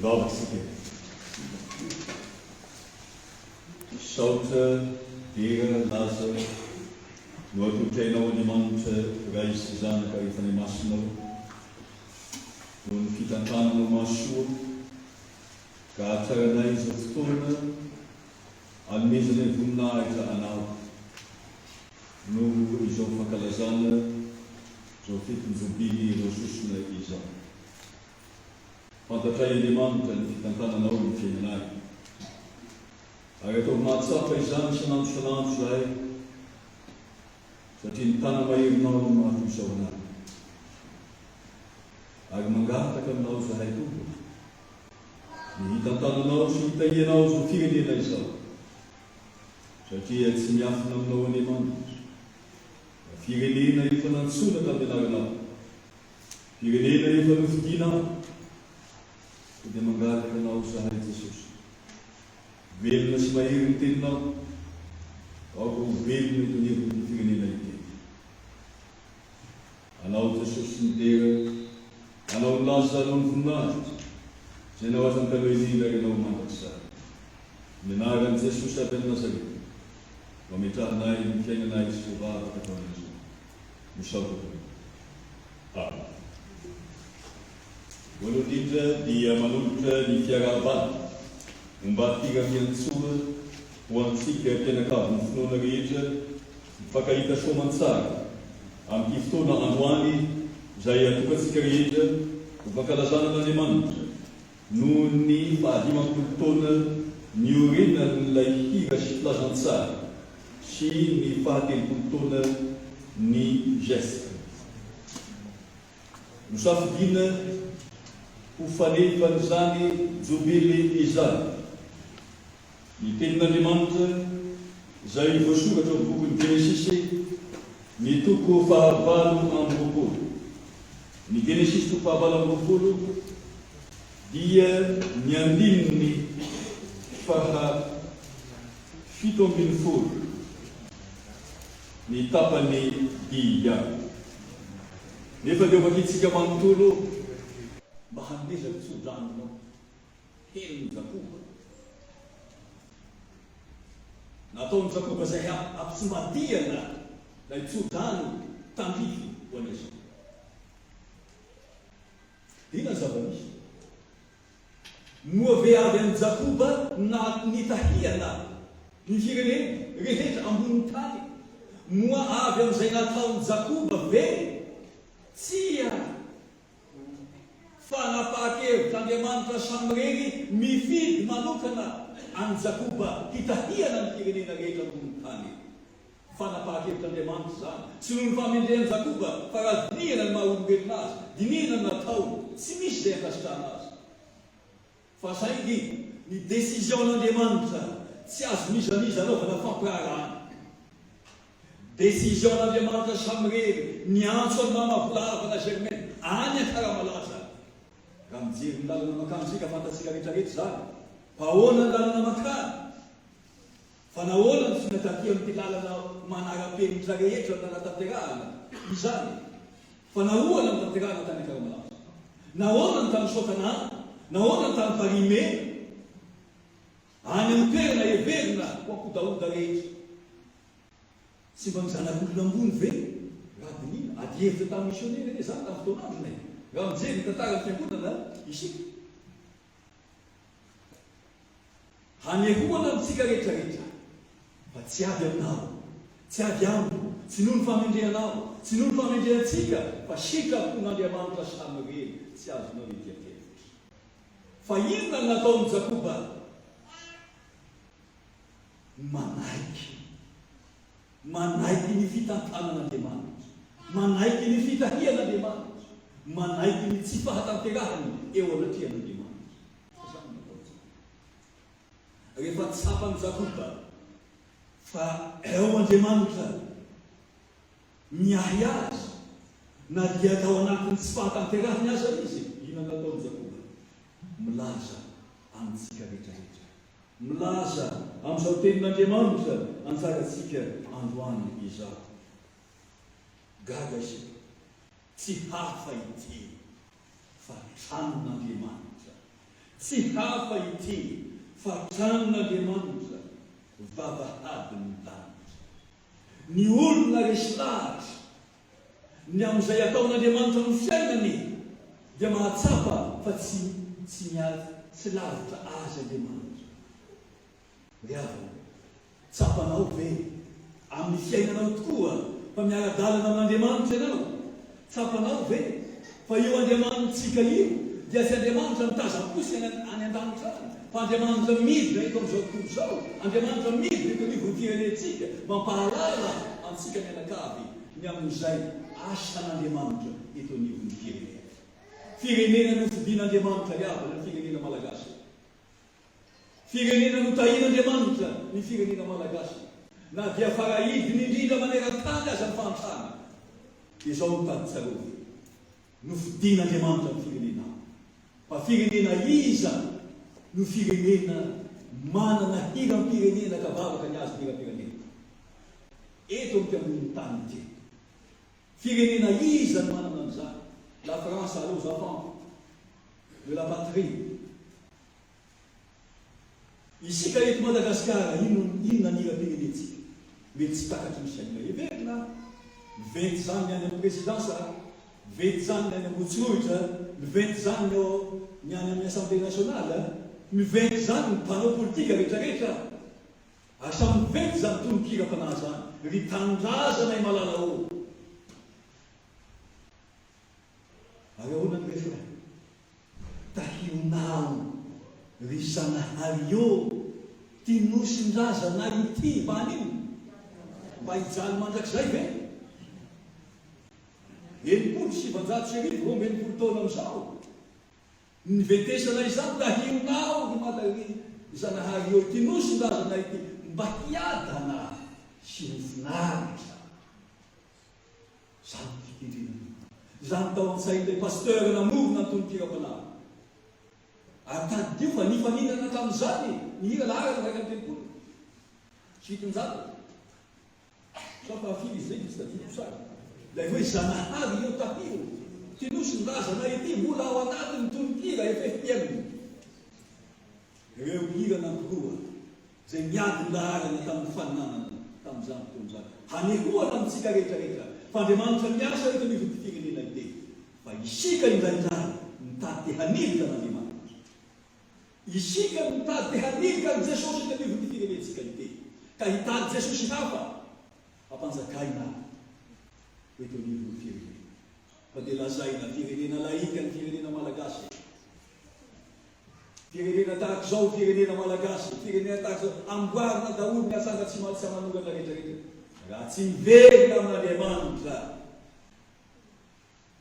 Hivavaka isika. Misaotra, dera, laza no atolotray Anao Andriamanitra Ray sy Zanaka ary Fanahy Masina ô, noho ny fitantananao mahasoa ka ahatsaranay izao fotoana anomezanay voninahitra Anao noho izao fankalazana izao fetin-jobily ireo sosona izao. Fantatray Andriamanitra ny fitantananao ny fiainanay. Ary ataovy mahatsapa izany isan'andro isan'andro izahay, satria ny tana-maherinao no maha-toy izao anay. Ary mangataka aminao izahay Tompo, ny hitantananao sy hitahianao izao firenena izao, satria tsy miafina aminao Andriamanitra, fa firenena efa nantsoina tamin'ny anaranao. Firenena efa nofidiana aho, koa dia mangataka Anao izahay Jesosy. Velona sy mahery ny Teninao, aoka ho velona eto anivon'ity firenena ity. Anao Jesosy ny dera, Anao ny laza, Anao ny voninahitra, izay Anao hatrany taloha indrindra ary Anao mandrakizay. Amin'ny anaran'i Jesosy avy any Nazareta, no ametrahanay ny fiainanay sy ireo vavaka ataonay izao. Misaotra tompoko. Amen. Voalohany indrindra dia manolotra ny fiarahabana momba firariantsoa ho antsika mpianakavin'ny finoana rehetra mifankahita soamantsara amin'ity fotoana androany izay atokantsika rehetra ho fankalazana an'Andriamanitra Noho ny fahadimampolo taona niorenan'ilay hira sy filazantsara sy ny fahatelopolo taona ny Geste. Nosafidiana ho fanefan'izany jobily izany ny Tenin'Andriamanitra izay voasoratra ao amin'ny bokin'ny Genesisy, ny toko fahavalo amby 20. Ny Genesisy toko fahavalo amby 20 dia ny andininy faha 17, ny tapany dia. Nefa dia hovakintsika manontolo mba hanomezako tso-drano anao. Henon'i Jakoba. Nataon'i Jakoba izay hampitsimbadihana ilay tso-drano tandrify ho an'i Esao. Inona ny zava-misy? Moa ve avy amin'i Jakoba no nitahiana ny firenena rehetra ambonin'ny tany? Moa avy amin'izay nataon'i Jakoba ve? Tsia! Fanapahan-kevitr'Andriamanitra samirery mifidy manokana an'i Jakoba hitahiana ny firenena rehetra ambonin'ny tany. Fanapahan-kevitr'Andriamanitra izany, tsy noho ny fahamendrehan'i Jakoba, fa raha dinihana ny maha-olombelona azy, dinihana ny nataony, tsy misy izay ankasitrahana azy. Fa saingy ny décision-n'Andriamanitra tsy azon'iza n'iza anaovana fampiraharahana. Décision-n'Andriamanitra samirery niantso an'i Mama Volahavana Germaine any Ankaramalaza. Raha mijery ny lalana mankany isika fantatsika rehetrarehetra izany. Fa ahoana ny lalana mankany? Fa nahoana no tsy taty amin'ity lalana manara-penitra rehetra no nanatanterahana izany? Fa nahoana no tanterahana tany Ankaramalaza? Nahoana no tany Soatanàna? Nahoana no tany Farihimena? Any amin'ny toerana heverina ho ankodahoda rehetra. Tsy mba ny zanak'olona ambony ve raha dinihina? Adihevitra tamin'ny misionera anie izany tamin'ny fotoan'androny e! Raha mijery ny tantaran'ny fiangonana isika. Hanehoana amintsika rehetra rehetra fa tsy avy aminao, tsy avy amiko, tsy noho ny fahamendrehanao, tsy noho ny fahamendrehantsika fa sitrapon'Andriamanitra samirery tsy azonao iadian-kevitra. Fa inona no nataon'i Jakoba? Manaiky. Manaiky ny fitantanan'Andriamanitra. Manaiky ny fitahian'Andriamanitra. Manaiky ny tsy fahatanterahany eo anatrehan'Andriamanitra. Izany no nataon'i Jakoba. Rehefa tsapan'i Jakoba fa eo Andriamanitra miahy azy, na dia tao anatin'ny tsy fahatanterahany aza izy, inona no nataon'i Jakoba? Milaza amintsika rehetrarehetra. Milaza amin'izao tenin'Andriamanitra anjarantsika androany izao. Gaga isika. Tsy hafa ity fa tranon'Andriamanitra. Tsy hafa ity fa tranon'Andriamanitra, vavahadin'ny lanitra. Ny olona resy lahatra ny amin'izay ataon'Andriamanitra amin'ny fiainany dia mahatsapa fa tsy tsy miady tsy lavitra azy Andriamanitra. Ry havana, tsapanao ve amin'ny fiainanao tokoa fa miara-dalana amin'Andriamanitra ianao? Tsapanao ve fa io Andriamanitsika io dia tsy Andriamanitra mitazam-potsiny any any an-danitra any, fa Andriamanitra midina eto amin'izao tontolo izao, Andriamanitra midina eto anivon'ny firenentsika, mampahalala antsika mianakavy ny amin'izay asan'Andriamanitra eto anivon'ny firenena. Firenena nofidin'Andriamanitra ry havana ny firenena malagasy. Firenena notahian'Andriamanitra ny firenena malagasy. Na dia farahidiny indrindra maneran-tany aza ny fahantrana, dia izao no tady tsarovy, Nofidin'Andriamanitra ny firenena. Fa firenena iza no firenena manana hiram-pirenena ka vavaka ny azy ny hiram-pirenena eto amin'ity ambonin'ny tany ity? Firenena iza no manana an'izany? La France allez aux enfants de la patrie. Isika eto Madagasikara inona inona ny hiram-pirenentsika? Mety tsy takatry ny saina heverina. Miventy izany ny any amin'ny présidence, miventy izany ny any Ambohitsorohitra, miventy izany ny ao ny any amin'ny Assemblée nationale, miventy izany ny mpanao politika rehetrarehetra. Ary samy miventy izany tonon-kiram-panahy izany, ry tanindrazanay malala ô! Ary ahoana ny refrain? Tahionao ry Zanahary ô ty nosin-drazanay ity mba haninona? Mba hijaly mandrakizay ve? 1960, 62 taona amin'izao, niventesana izany, tahionao ry Mada ry Zanahary ô ity nosin-drazanay ity mba hiadana sy ho finaritra. Izany no fikendrena ny Tompo. Izany tao an-tsain'ilay pasteur namorona ny tonon-kiram-panahy. Ary tadidio fa nifaninana tamin'izany ny hira laharana 731. Sao fahafiry izy izay dia tsy tadidiko tsara. Ilay hoe Zanahary eo tahio ity nosy ny razanay ity mbola ao anatin'ny tonon-kira FFPM. Ireo hira anankiroa izay niady ny laharana tamin'ny fananana tamin'izany fotoana izany. Hanehoana amintsika rehetra rehetra fa Andriamanitra miasa eto anivon'ity firenena ity, fa isika indraindray mitady te hanilika an'Andriamanitra. Isika no mitady te hanilika an'i Jesosy eto anivon'ity firenentsika ity, ka hitady Jesosy hafa hampanjakaina eto anivon'ny firenena. Fa dia lazaina firenena laïka ny firenena malagasy. Firenena tahaka izao ny firenena malagasy, firenena tahaka izao, amboarina daholo ny atsanga tsy tsy aman'orana rehetra rehetra. Raha tsy miverina amin'Andriamanitra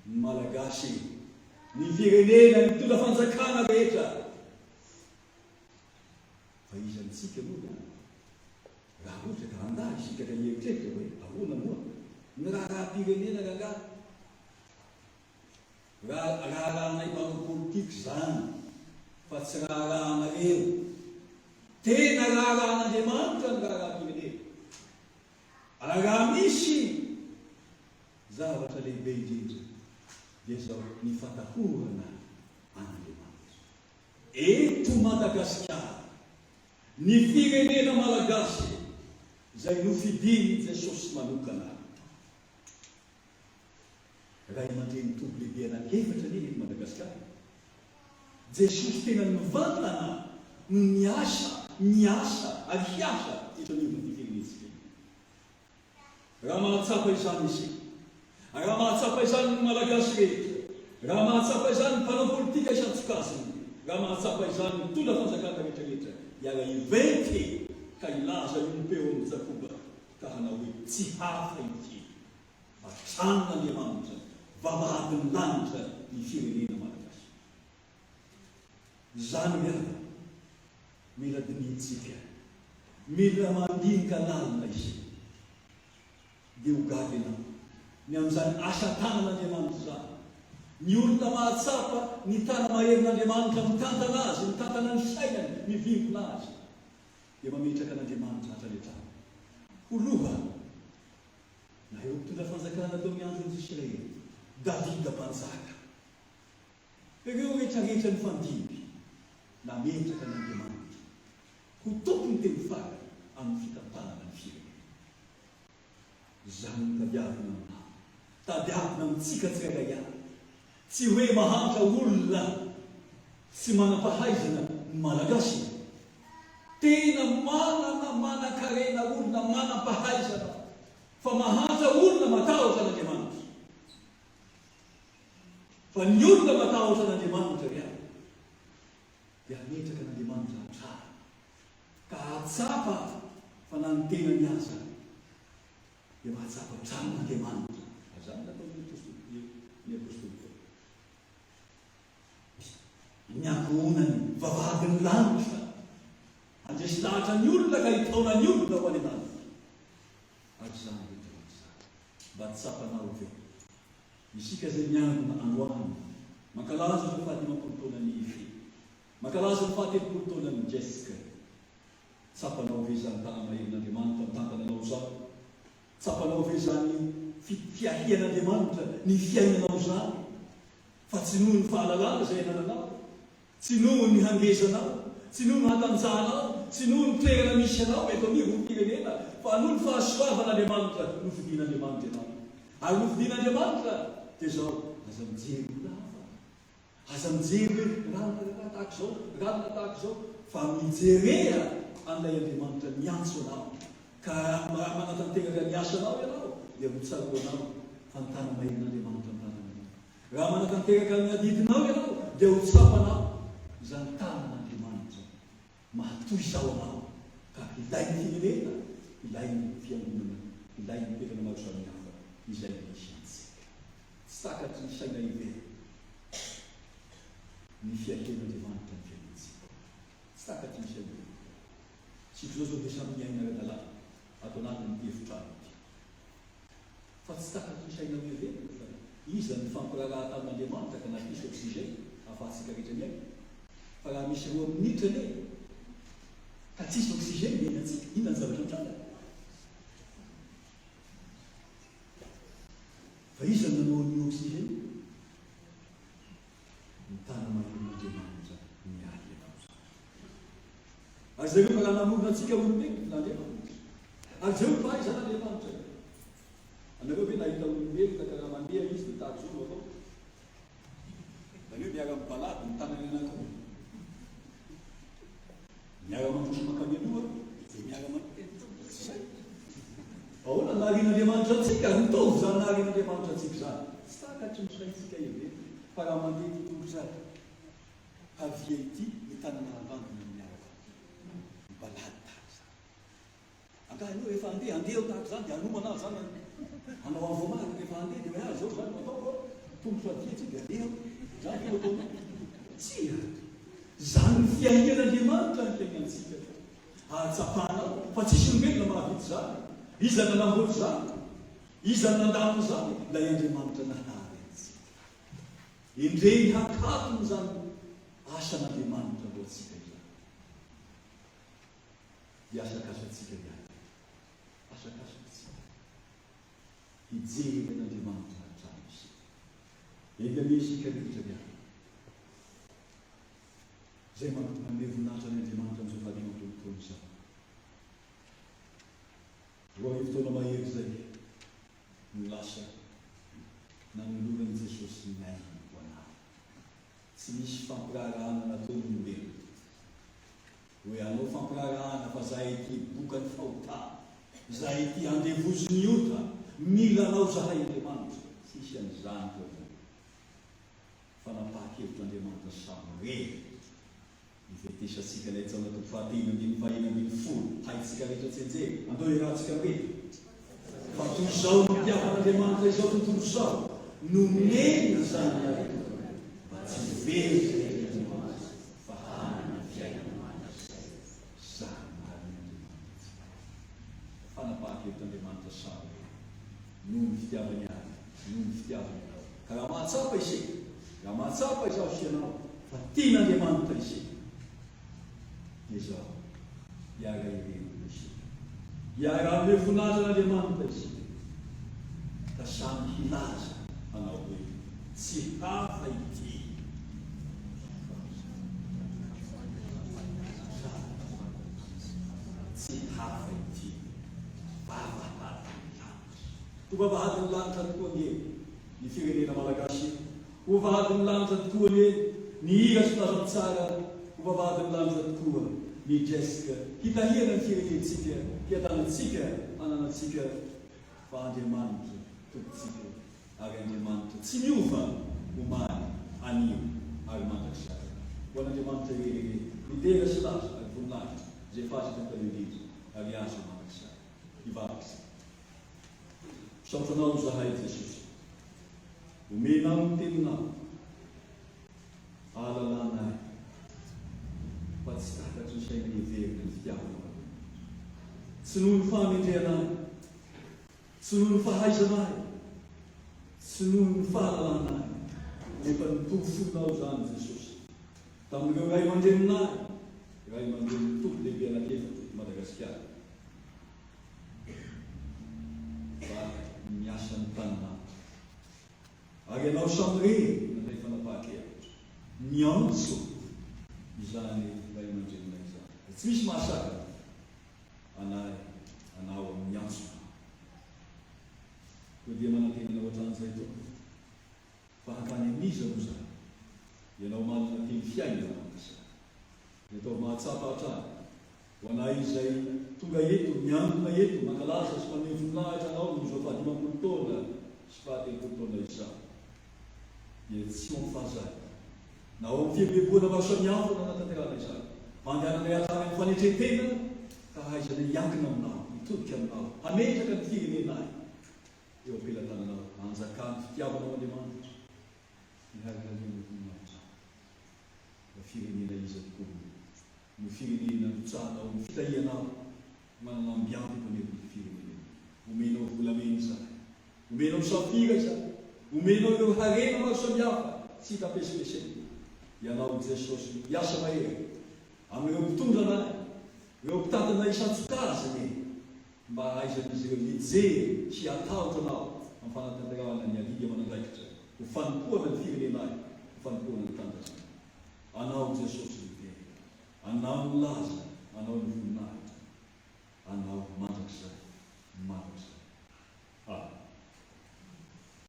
ny malagasy, ny firenena, ny mpitondra fanjakana rehetra, fa iza amintsika moa izany? Raha ohatra ka handà isika ka hieritreritra hoe ahoana moa ny raharaham-pirenena rangahy? Raharahanay mpanao politika izany fa tsy raharahanareo. Tena raharahan'Andriamanitra ny raharaham-pirenena. Ary raha misy zavatra lehibe indrindra dia izao, ny fatahorana an'Andriamanitra. Eto Madagasikara, ny firenena malagasy izay nofidin'i Jesosy manokana. Ray aman-dreny toby lehibe anankiefatra anie eto Madagasikara. Jesosy tenany mivantana no niasa, miasa ary hiasa eto anivon'ity firenentsika ity. Raha mahatsapa izany isika, raha mahatsapa izany ny Malagasy rehetra, raha mahatsapa izany ny mpanao politika isan-tsokajiny, raha mahatsapa izany ny mpitondra fanjakana rehetra rehetra, hiara-hiventy ka hilaza iombom-peo amin'i Jakoba ka hanao hoe tsy hafa ity. Fa tranon'Andriamanitra, vavahadin'ny lanitra ny firenena malagasy. Izany ry havana, mila dinihintsika, mila mandinika lalina isika. Dia ho gaga ianao ny amin'izany asa tanan'Andriamanitra izany. Ny olona mahatsapa ny tana-maherin'Andriamanitra mitantana azy, mitantana ny fiainany, mivimbina azy, dia mametraka an'Andriamanitra hatrany hatrany ho loha. Na ireo mpitondra fanjakana teo amin'ny andron'i Israely, Davida mpanjaka, ireo rehetrarehetra nifandimby. Nametraka an'Andriamanitra ho tompon'ny teny farany amin'ny fitantanana ny firenena. Izany no tadiavina aminao, tadiavina amintsika tsirairay avy. Tsy hoe mahantra olona tsy manam-pahaizana ny Malagasy. Tena manana manankarena olona manam-pahaizana fa mahantra olona matahotra an'Andriamanitra. Fa ny olona matahotra an'Andriamanitra ry havana dia hametraka an'Andriamanitra hatrany ka hahatsapa fa na ny tenany aza dia mahatsapa hatrany an'Andriamanitra. Ary izany no nataon'ny apostoly ny apostoly Paoly. Ny ankohonany, vavahadin'ny lanitra, handresy lahatra ny olona ka hitaona ny olona ho any an-danitra. Ary izany rehetra rehetra izany, mba tsapanao ve? Isika izay miangona androany, mankalaza ny fahadimampolo taonan'ny IFI, mankalaza ny fahatelopolo taonan'ny JESC. Tsapanao ve izany tanà-maherin'Andriamanitra mitantana anao izany? Tsapanao ve izany fiahian'Andriamanitra ny fiainanao izany? Fa tsy noho ny fahalalana izay anananao, Tsy noho ny hangezanao, tsy noho ny hatanjahanao, tsy noho ny toerana misy anao eto anivon'ny firenena, fa noho ny fahasoavan'Andriamanitra nofidin'Andriamanitra ianao. Ary nofidin'Andriamanitra dia izao, aza mijery olona hafa, aza mijery hoe ranona raharaha tahaka izao, ranona tahaka izao, fa mijerea an'ilay Andriamanitra niantso anao. Ka raha manatanteraka ny asanao ianao, dia ho tsaroanao fa ny tana-mahelin'Andriamanitra ny tananao. Raha manatanteraka ny adidinao ianao dia ho tsapanao izany tanan'Andriamanitra mahatoy izao anao ka ilain'ny firenena, ilain'ny fiangonana, ilain'ny toerana maro samihafa izay misy antsika. Tsy takatry ny saina heverina ny fiahian'Andriamanitra ny fiainantsika. Tsy takatry ny saina heverina. Isika izao izao dia samy miaina ara-dalàna ato anatin'ity efitrano ity. Fa tsy takatry ny sainao heverina fa iza no nifampiraharaha tamin'Andriamanitra ka nampisy oxygène ahafahantsika rehetra miaina? Fa raha misy roa minitra anie ka tsisy oxygène iainantsika, inona ny zavatra mitranga? Fa iza no nanao an'io oxygène io? Ny tana-mahelin'Andriamanitra miahy anao izany. Ary jereo fa raha namorona antsika olombelona Andriamanitra. Ary jereo fa aiza an'Andriamanitra e? Anareo ve nahita olombelona ka raha mandeha izy dia tahaka izao no atao? Izany hoe miara-mibalady ny tanany anankiroa. Miara-mandroso mankany aloha dia miara-man. Tsy izay. Ahoana no naharian'Andriamanitra antsika? Mitovy izany naharian'Andriamanitra antsika izany. Tsy takatry ny saintsika heverina fa raha mandeha ity tongotra havia ity ny tanana havanana no miaraka mibalady tahaka izany. Angaha ianao rehefa handeha, handeha aho tahaka izany dia hanomana aho izany hanao avo-marika rehefa handeha dia hoe ah izao izany no ataoko an, tongotra havia ity dia aleha aho. Izany ve no ataonao? Tsia! Izany fiahian'Andriamanitra ny fiainantsika ka ahatsapanao fa tsisy olombelona mahavita izany. Iza no nanamboatra izany? Iza no nandamina izany? Ilay Andriamanitra nahary antsika. Endrey ny hakaton'izany asan'Andriamanitra ho antsika izany. Hiasakasantsika ihany. Asakasantsika. Hijery an'Andriamanitra hatrany isika. Enga anie isika rehetra hiaraka. Izay manome voninahitra an'Andriamanitra amin'izao fahadimampolo taona izao. 2000 taona mahery izay no lasa nanoloran'i Jesosy ny ainy ho anay. Tsy nisy fampiraharahana nataony olombelona. Hoe hanao fampiraharahana fa zahay ity bokan'ny fahotana, zahay ity andevozin'ny ota, mila anao zahay Andriamanitra. Tsisy an'izany teo aminay. Fanapahan-kevitr'Andriamanitra samirery. Ivetesantsika ilay Jaona toko fahatelo andininy faha-16. Haintsika rehetra tsianjery. Andao hiarahantsika mirehitra. Fa toy izao no nitiavan'Andriamanitra izao tontolo izao, nomeny ny Zanany Lahitokana, mba tsy ho very izay rehetra mino Azy, fa hanana fiainana mandrakizay. Izany no naharian'Andriamanitra antsika. Fanapahan-kevitr'Andriamanitra samirery. Noho ny fitiavany ahy, noho ny fitiavany anao. Ka raha mahatsapa isika, raha mahatsapa izaho sy ianao fa tian'Andriamanitra isika, dia izao, hiara-hivelona isika. Hiara-hanome voninahitra an'Andriamanitra isika, ka samy hilaza hanao hoe, Tsy hafa ity fa izaho. Ho vavahadin'ny lanitra tokoa anie ny firenena malagasy, ho vavahadin'ny lanitra tokoa anie ny hira sy filazantsara, ho vavahadin'ny lanitra tokoa ny Jesc hitahiana ny firenentsika, hiadanantsika, hananantsika fa Andriamanitra Tompontsika ary Andriamanitra tsy miova omaly, anio ary mandrakizay. Ho an'Andriamanitra irery anie ny dera sy laza ary voninahitra izay fahasitran'ny taloha indrindra ary azo mandrakizay. Hivavaka isika. Misaotra Anao izahay Jesosy. Omenao ny Teninao ahalalana ahy fa tsy takatry ny saina heverina ny fitiavanao Andriamanitra. Tsy noho ny fahamendrehana ahy, tsy noho ny fahaizana ahy, tsy noho ny fahalalana ahy, nefa noporofoinao izany Jesosy tamin'ireo ray aman-dreninay, ray aman-drenin'ny Tompo lehibe anankiefatra teto Madagasikara. Fa miasa ny taninao. Ary ianao samirery nandray fanapahan-kevitra niantso izany ray aman-dreninay izany. Dia tsy misy mahasakana anay anao amin'ny antsonao. Koa dia manantena anao hatrany izahay Tompo. Fa hankany amin'iza moa izany? Ianao manana teny fiainana mandrakizay. Dia ataovy mahatsapa hatrany Ho anay izay tonga eto, miangona eto, mankalaza sy manome voninahitra Anao amin'izao fahadimampolo taona sy fahatelopolo taona izao, dia tsy ho amin'ny fahazarana, na ho amin'ny fieboeboana maro samihafa no hanatanterahana izany, fa andehananay hatrany amin'ny fanetren-tena ka hahaizanay hiankina Aminao, hitodika Aminao, hametraka ny firenenay eo am-pelatananao, hanjakan'ny fitiavanao Andriamanitra, mihariharian'ny voninahitrao. Fa firenena iza tokoa moa no firenena notsahanao ny fitahianao manana ambiampy eto anivon'ity firenena ity? Omenao volamena izahay, omenao safira izahay, omenao ireo harena maro samihafa tsy hita pesipesenina. Ianao Jesosy no hiasa mahery amin'ireo mpitondra anay, ireo mpitantana isan-tsokajiny mba hahaizan'izy ireo hijery sy hatahotra Anao amin'ny fanatanterahana ny adidy aman'andraikitra ho fanompoana ny firenenay, ho fanompoana ny tanindrazanay. Anao Jesosy ny dera, Anao ny laza, Anao ny voninahitra.